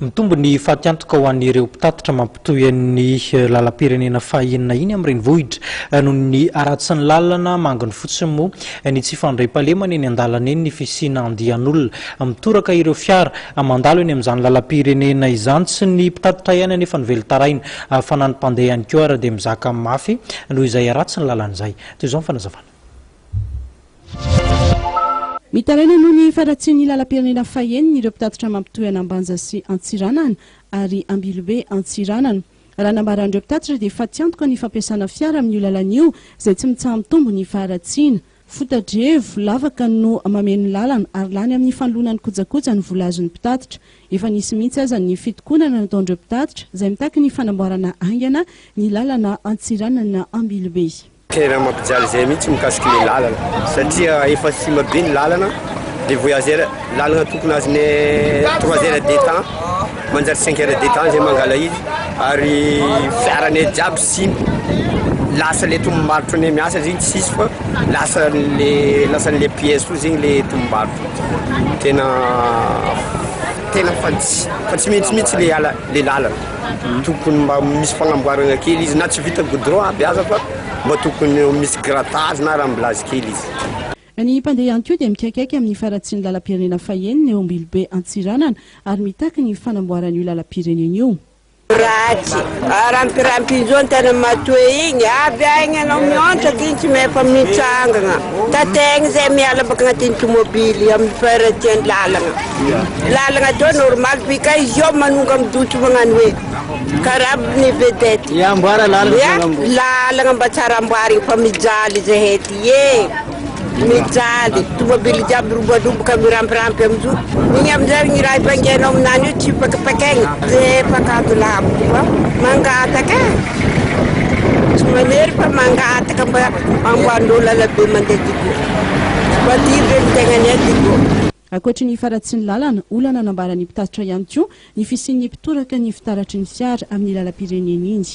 Mitombo ny fatiantoka ho an'ireo mpitatitra mampitohy ny lalam-pirenena fahenina iny amin'ny renivohitra noho ny haratsin'ny lalana manginy fotsiny moa ny tsy fandriampahalemana eny an-dalana eny ny fisiana andian'olona mitoraka ireo fiara mandalo eny amin'izany lalam-pirenena izany. Tsy ny mpitatitra ihany anefa no velon-taraina fa na ny mpandeha ihany koa ary dia mizaka mafy noho izay haratsin'ny lalana izay. Toy izao ny fanazavana. Mitaraina noho ny faharatsian'ny lalam-pirenena fahenina ireo mpitatitra mampitohy an'Ambanja sy Antsiranana ary Ambilobe Antsiranana. Raha nambaran'ireo mpitatitra dia fatiantoka ny fampiasana fiara amin'io lalana io izay tsy mitsaha-mitombo ny faharatsiana. Fotadrevo, lavaka no mameno ny lalana ary lany amin'ny fanoloana ny kojakoja ny vola azon'ny mpitatitra. Efa nisy mihitsy aza ny fitokonana nataon'ireo mpitatitra izay mitaky ny fanamboarana haingana ny lalana Antsiranana Ambilobe. Tena mampijaly zay mihitsy mikasiky le lalana satria efa simba be ny lalana le voyageur lalana tokony azonay trois heures de temps manjary cinq heures de temps zay mangala izy ary fiaranay jiaby simba lasa le tombombarotra anay miasa zegny tsisy fa lasa le lasan'le pièce io zegny le tombombarotra tena tena fa tsy fa tsy maintsy mihitsy le ala le lalana. Tokony mba misy fagnamboarana kely izy na tsy vita goudron aby aza fa mba tokony misy grattage na remblage kely izy. Ny mpandeha ihany koa dia mikaikaika amin'ny faharatsian'ny lalam-pirenena fahenina eo Ambilobe Antsiranana ary mitaky ny fanamboarana io lalam-pirenena io. Ratsy, arampirampinjo an-tena matoe igny, avy agny anao miontraky igny tsy mefa mitsangagna, tategna zay miala baka agnatin'ny tomobily amin'ny faharatsian'ny lalagna. Lalagna teo normal puis ka izy io manonga midotso magnano hoe karaha ny vedette. Ya amboara lalagna Ya lalagna mba tsara amboarigny fa mijaly zahay ty e. Mijaly, tomobily jiaby mirobodroboka mirampirampy amizao. Igny amizay ny raha ipangainao aminany io tsy pakapakaigny. Ze mpakanto lavitry fa mangataka e. Tsy manery fa mangataka mba amboarindreo lalabe mandeha Digo. Fa ty velon-tegnanay Digo. Ankoatry ny faharatsian'ny lalana, olana nambaran'ny mpitatitra ihany koa ny fisian'ny mpitoraka ny fitaratry ny fiara amin'ny lalam-pirenena iny.